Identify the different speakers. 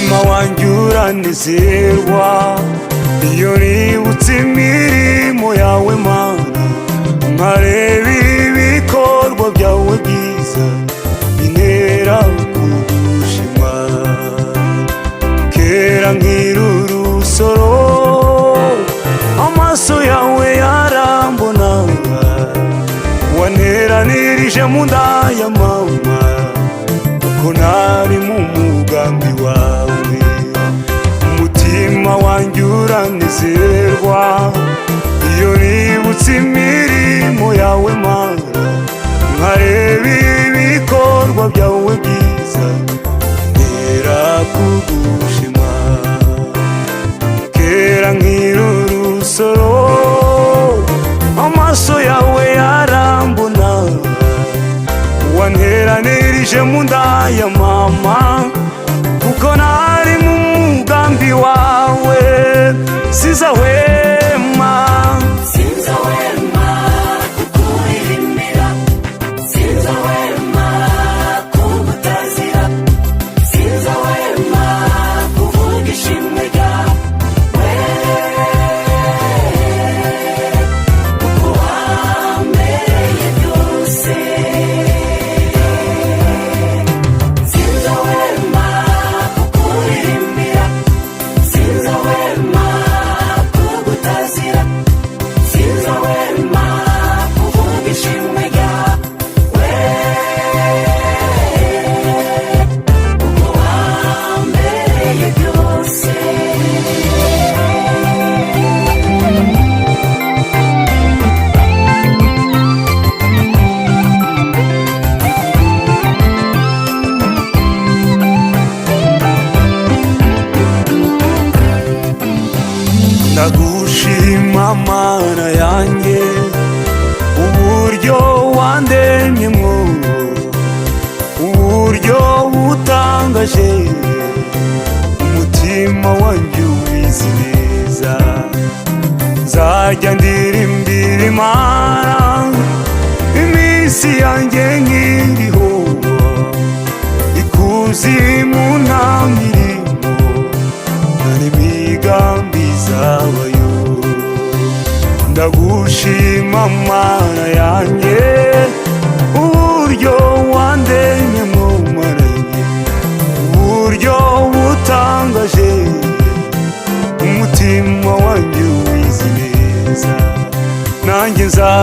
Speaker 1: Umutima wanjye uranezerwa iyo nibutse imirimo yawe Mana, nkareba ibikorwa byawe byiza bintera kugushima. Kera nkiri urusoro amaso yawe yarambonaga, wanteranirije mu nda ya mama kuko nari mu mugambi wawe. Umutima wanjye uranezerwa iyo nibutse imirimo yawe Mana, nkareba ibikorwa byawe byiza bintera kugushima. Kera nkiri urusoro amaso yawe yarambona, wanteranirije mu nda ya mama kuko nari mu mugambi wawe. Sizahwema,
Speaker 2: Sinzahwema kukuririmbira, sinzahwema kugutazira, sinzahwema kuvuga ishimwe ryawe, kuko wambereye byose. Sinzahwema kukuririmbira, sinzahwema kugutazira, sinzahwema kuvuga ishimwe ryawe, kuko wambereye byose.
Speaker 1: Ndagushima Mana yanjye uburyo wandemyemo, uburyo butangaje, umutima wanjye ubizi neza. Nzajya ndirimbira Imana iminsi yanjye nkiriho, ikuzimu nta mirimo nta n'imigambi zabayo. Ndagushima Mana yanjye.